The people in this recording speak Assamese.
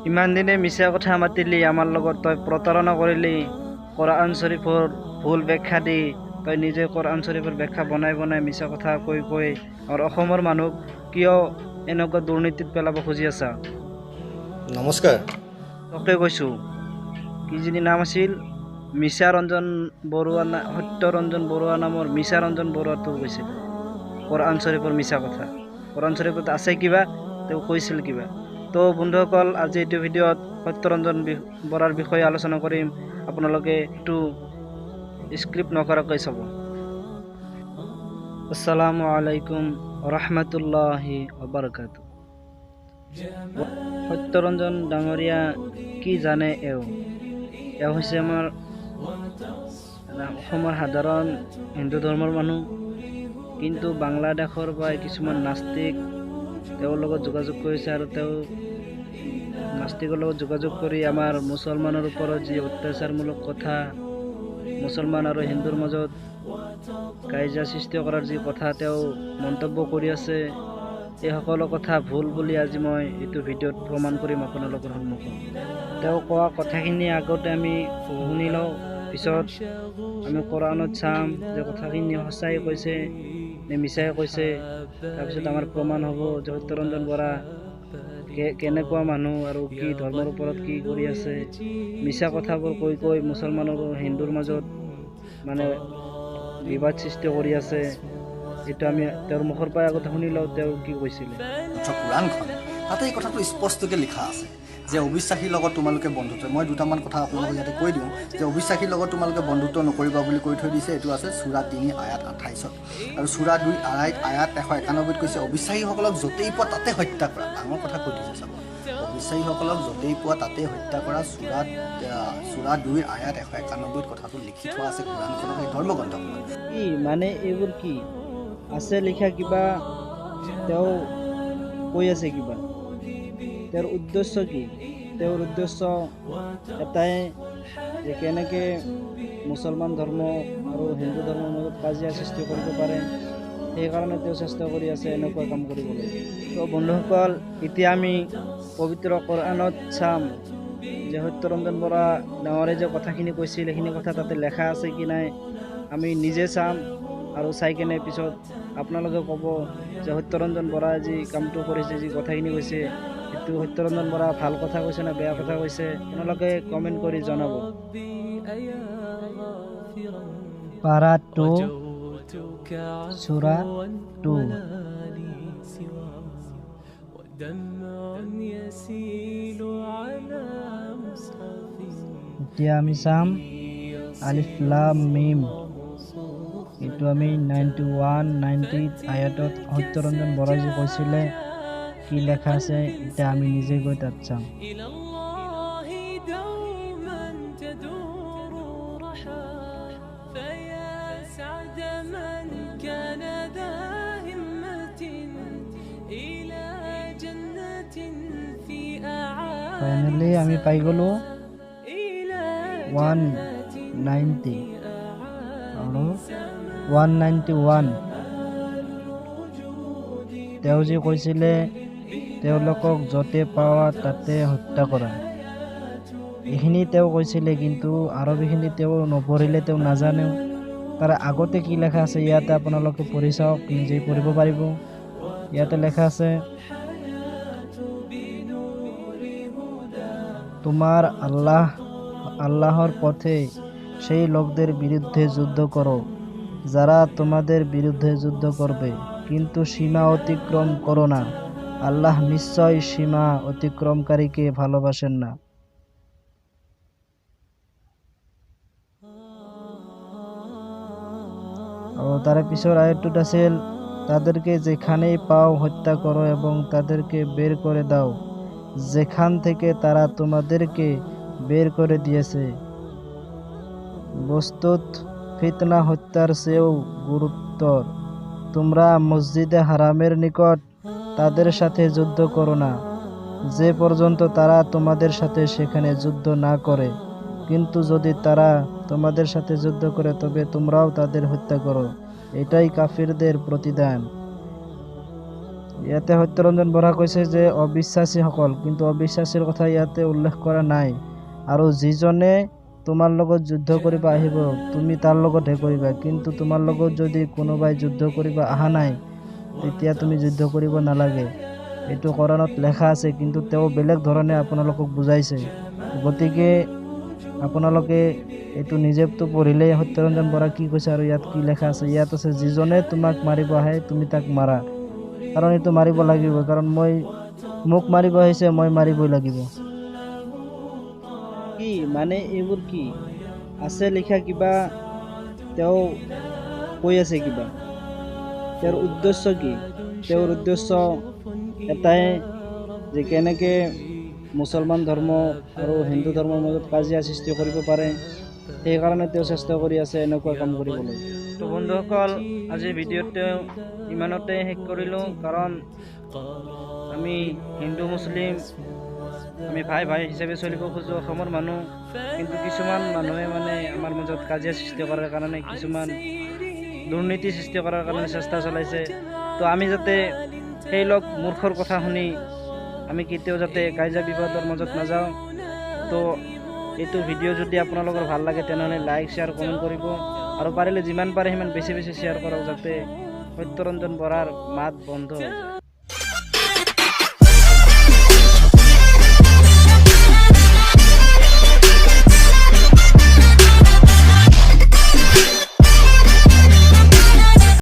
ইমান দিনে মিছা কথা মাতিলি, আমাৰ লগত তই প্ৰতাৰণা কৰিলি, কোৰআন শ্বৰীফৰ ভুল ব্যাখ্যা দি তই নিজে কোৰআন শ্বৰীফৰ ব্যাখ্যা বনাই বনাই মিছা কথা কৈ কৈ আৰু অসমৰ মানুহক কিয় এনেকুৱা দুৰ্নীতিত পেলাব খুজি আছা? নমস্কাৰ। তোকে কৈছোঁ, কিজনী নাম আছিল মিছা ৰঞ্জন বৰুৱা না সত্যৰঞ্জন বৰুৱা নামৰ মিছা ৰঞ্জন বৰুৱাটো কৈছিল কোৰআন শ্বৰীফৰ মিছা কথা। কোৰআন শ্বৰীফত আছে কিবা, তেওঁ কৈছিল কিবা। তো বন্ধুসকল, আজি এইটো ভিডিঅ'ত সত্যৰঞ্জন বৰাৰ বিষয়ে আলোচনা কৰিম। আপোনালোকে এইটো স্কিপ নকৰাকৈ চাব। আসসালামু আলাইকুম ৰহমতুল্লাহি ওবৰকাতু। সত্যৰঞ্জন ডাঙৰীয়া কি জানে? এওঁ এওঁ হৈছে আমাৰ অসমৰ সাধাৰণ হিন্দু ধৰ্মৰ মানুহ, কিন্তু বাংলাদেশৰ পৰা কিছুমান নাস্তিক তেওঁৰ লগত যোগাযোগ কৰিছে আৰু তেওঁ নাস্তিকৰ লগত যোগাযোগ কৰি আমাৰ মুছলমানৰ ওপৰত যি অত্যাচাৰমূলক কথা, মুছলমান আৰু হিন্দুৰ মাজত কাজিয়া সৃষ্টি কৰাৰ যি কথা তেওঁ মন্তব্য কৰি আছে, এই সকলো কথা ভুল বুলি আজি মই এইটো ভিডিঅ'ত প্ৰমাণ কৰিম আপোনালোকৰ সন্মুখত। তেওঁ কোৱা কথাখিনি আগতে আমি শুনি লওঁ, পিছত আমি কোৰআনত চাম যে কথাখিনি সঁচাই কৈছে নে মিছাই কৈছে। তাৰপিছত আমাৰ প্ৰমাণ হ'ব যে সত্যৰঞ্জন বৰা কেনেকুৱা মানুহ আৰু কি ধৰ্মৰ ওপৰত কি কৰি আছে। মিছা কথাবোৰ কৈ কৈ মুছলমান আৰু হিন্দুৰ মাজত মানে বিবাদ সৃষ্টি কৰি আছে। এইটো আমি তেওঁৰ মুখৰ পৰাই আগতে শুনি লওঁ তেওঁ কি কৈছিলে। কোৰাণখন তাতে এই কথাটো স্পষ্টকৈ লিখা আছে যে অবিশ্বাসীৰ লগত তোমালোকে বন্ধুত্ব, মই দুটামান কথা আপোনালোকক ইয়াতে কৈ দিওঁ যে অবিশ্বাসীৰ লগত তোমালোকে বন্ধুত্ব নকৰিবা বুলি কৈ থৈ দিছে। এইটো আছে চূৰা 3 আয়াত 28ত আৰু চূৰা 2 আয়াত 191ত কৈছে অবিশ্বাসীসকলক য'তেই পোৱা তাতে হত্যা কৰা। ডাঙৰ কথা কৈ দিছে চাব, অবিশ্বাসীসকলক য'তেই পোৱা তাতে হত্যা কৰা। চূৰা 2 আয়াত 191ত কথাটো লিখি থোৱা আছে কোৰাণখনত, সেই ধৰ্মগ্ৰন্থখনত। কি মানে এইবোৰ কি আছে লিখা কিবা, তেওঁ কৈ আছে কিবা, তেওঁৰ উদ্দেশ্য কি? তেওঁৰ উদ্দেশ্য এটাই যে কেনেকৈ মুছলমান ধৰ্ম আৰু হিন্দু ধৰ্মৰ মাজত কাজিয়া সৃষ্টি কৰিব পাৰে, সেইকাৰণে তেওঁ চেষ্টা কৰি আছে এনেকুৱা কাম কৰিবলৈ। তো বন্ধুসকল, এতিয়া আমি পবিত্ৰ কোৰআনত চাম যে সত্যৰঞ্জন বৰা ডাঙৰে যে কথাখিনি কৈছিল সেইখিনি কথা তাতে লেখা আছে কি নাই, আমি নিজে চাম আৰু চাই কেনে পিছত আপোনালোকে ক'ব যে সত্যৰঞ্জন বৰা যি কামটো কৰিছে, যি কথাখিনি কৈছে, সেইটো সত্যৰঞ্জন বৰা ভাল কথা কৈছে নে বেয়া কথা কৈছে, আপোনালোকে কমেণ্ট কৰি জনাব। পাৰা 2 চূৰা 2। এতিয়া আমি চাম আলিফ লাম মিম। এইটো আমি 91, 90 আয়াতত সত্যৰঞ্জন বৰাই যে কৈছিলে কি লেখা আছে, এতিয়া আমি নিজে গৈ তাত চাম। ফাইনেলি আমি পাই গ'লো 190 আৰু 191। তেওঁ যি কৈছিলে তেওঁলোকক য'তে পাৱা তাতে হত্যা কৰা, এইখিনি তেওঁ কৈছিলে, কিন্তু আৰবীখিনি তেওঁ নপঢ়িলে তেওঁ নাজানেও। তাৰ আগতে কি লেখা আছে ইয়াতে আপোনালোকে পঢ়ি চাওক, নিজেই পঢ়িব পাৰিব। ইয়াতে লেখা আছে, তোমার আল্লাহর পথে সেই লোকদের বিরুদ্ধে যুদ্ধ করো যারা তোমাদের বিরুদ্ধে যুদ্ধ করবে, কিন্তু সীমা অতিক্রম করো না, আল্লাহ নিশ্চয় সীমা অতিক্রমকারীকে ভালোবাসেন না। আৰু তাৰে পিছৰ আয়াতটোত আছিল, তাদেরকে যেখানেই পাও হত্যা করো এবং তাদেরকে বের করে দাও যেখান থেকে তারা তোমাদেরকে বের করে দিয়েছে। বস্তুত ফিতনা হত্যার চেয়েও গুরুতর। তোমরা মসজিদে হারামের নিকট তাদের সাথে যুদ্ধ করো না যে পর্যন্ত তারা তোমাদের সাথে সেখানে যুদ্ধ না করে, কিন্তু যদি তারা তোমাদের সাথে যুদ্ধ করে তবে তোমরাও তাদের হত্যা করো, এটাই কাফিরদের প্রতিদান। ইয়াতে সত্যৰঞ্জন বৰা কৈছে যে অবিশ্বাসীসকল, কিন্তু অবিশ্বাসীৰ কথা ইয়াতে উল্লেখ কৰা নাই। আৰু যিজনে তোমাৰ লগত যুদ্ধ কৰিব আহিব তুমি তাৰ লগতহে কৰিবা, কিন্তু তোমাৰ লগত যদি কোনোবাই যুদ্ধ কৰিব অহা নাই তেতিয়া তুমি যুদ্ধ কৰিব নালাগে। এইটো কোৰাণত লেখা আছে, কিন্তু তেওঁ বেলেগ ধৰণে আপোনালোকক বুজাইছে। গতিকে আপোনালোকে এইটো নিজেতো পঢ়িলেই সত্যৰঞ্জন বৰা কি কৈছে আৰু ইয়াত কি লেখা আছে। ইয়াত আছে যিজনে তোমাক মাৰিব আহে তুমি তাক মাৰা, কাৰণ এইটো মাৰিব লাগিব, কাৰণ মোক মাৰিব আহিছে, মই মাৰিবই লাগিব। কি মানে এইবোৰ কি আছে লিখা, কিবা তেওঁ কৈ আছে কিবা, তেওঁৰ উদ্দেশ্য কি? তেওঁৰ উদ্দেশ্য এটাই যে কেনেকৈ মুছলমান ধৰ্ম আৰু হিন্দু ধৰ্মৰ মাজত কাজিয়া সৃষ্টি কৰিব পাৰে, সেইকাৰণে তেওঁ চেষ্টা কৰি আছে এনেকুৱা কাম কৰিবলৈ। তো বন্ধুসকল, আজিৰ ভিডিঅ'টো ইমানতে শেষ কৰিলোঁ, কাৰণ আমি হিন্দু মুছলিম আমি ভাই ভাই হিচাপে চলিব খোজোঁ অসমৰ মানুহ, কিন্তু কিছুমান মানুহে মানে আমাৰ মাজত কাজিয়া সৃষ্টি কৰাৰ কাৰণে, কিছুমান দুৰ্নীতি সৃষ্টি কৰাৰ কাৰণে চেষ্টা চলাইছে। তো আমি যাতে সেই লোক মূৰ্খৰ কথা শুনি আমি কেতিয়াও যাতে কাজিয়া বিবাদৰ মাজত নাযাওঁ। তো এইটো ভিডিঅ' যদি আপোনালোকৰ ভাল লাগে তেনেহ'লে লাইক, শ্বেয়াৰ, কমেণ্ট কৰিব, আৰু পাৰিলে যিমান পাৰে সিমান বেছি বেছি শ্বেয়াৰ কৰক, যাতে সত্যৰঞ্জন বৰাৰ মাত বন্ধ হৈ যায়।